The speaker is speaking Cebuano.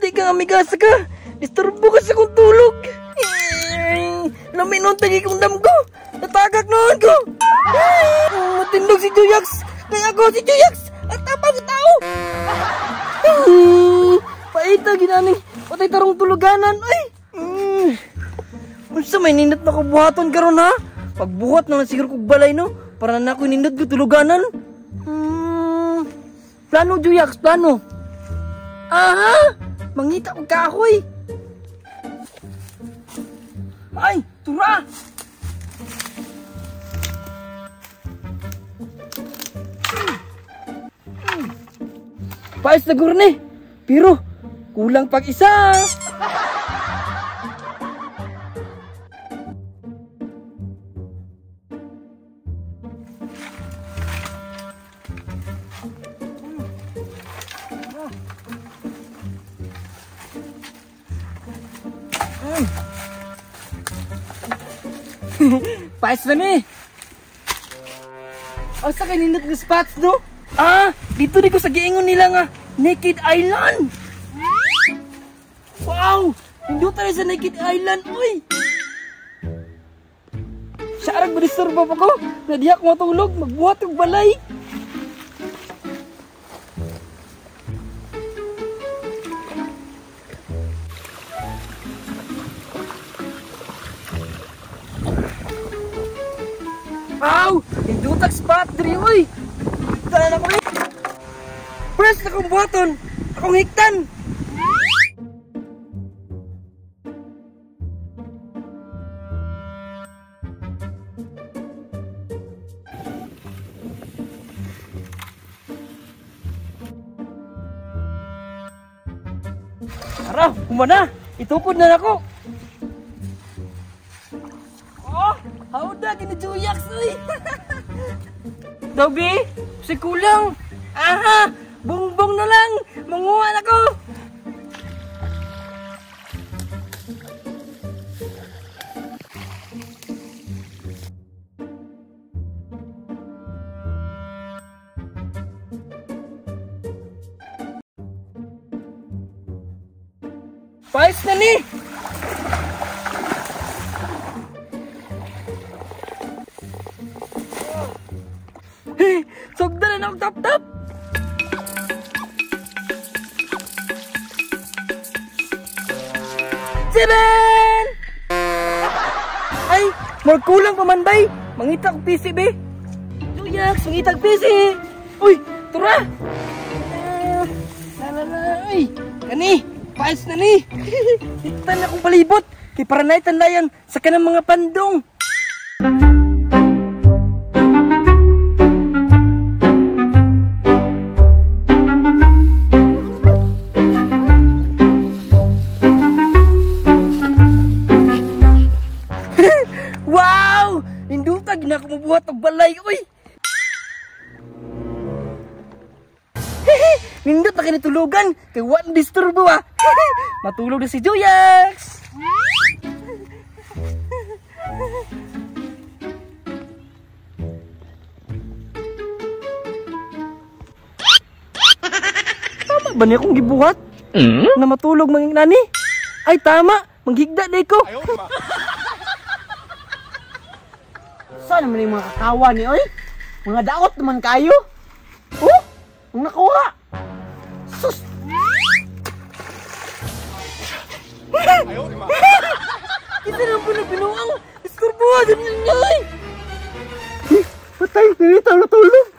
Di ka amigasa ka. Disturbo ka sa kong tulog. Lami noon tagi kong damgo. Natagak noon ko. Matindog si Juyax. Kaya ako si Juyax. At tapang sa tao. Paita ginani. Patay tarong tuluganan. Ay. Unsa may nindot na ko buhaton karon ha? Pagbuhat na lang siguro kog balay no. Para na ako nindot ko tuluganan. Plano Juyax, plano. Aha! Mangita og kahoy. Ay, tura! Paes na gurne. Pero kulang pag isa. Paes na ni. Asa kay nindot nga spots no? Ah, dito di ko sa giingon nila nga Naked Island. Wow, nindot na sa Naked Island, uy. Siya arag madisturbo pa ko. Nadiyak matulog, magbuhat og balay. Wow! Nindutag spot diri oy. Higtan ako eh. Press na kong buhaton. Akong higtan. Tara, kumana. Itukod na nako. Oh, hauda kini Juyax oy. Dobi, si kulang. Aha, bongbong na lang. Manguha na ko. Pais na ni. Sugdan na akong tap-tap. Seven! Ay, more kulang pa man bay. Mangita og PC be. Juyax, mangita og PC. Uy, tura. La la la. Ay, kani, paes na ni. Itan akong palibot kay para na itanlayan sa kanang mga pandong. Wow! Nindutag na kumubuhat og balay, uy! Nindot na kinitulugan, kay wa na disturbo ah! Matulog na si Juyax! Tama ba niya akong gibuhat? Na matulog mga nani? Ay tama! Manghigda na ko! Saan naman yung mga kakawa ni, oy? Mga daot naman kayo. Oh, ang nakuha. Sus! Kita lang po na binuang. Isturbo, ganyan niya, oy. Patay, ganito, natulog.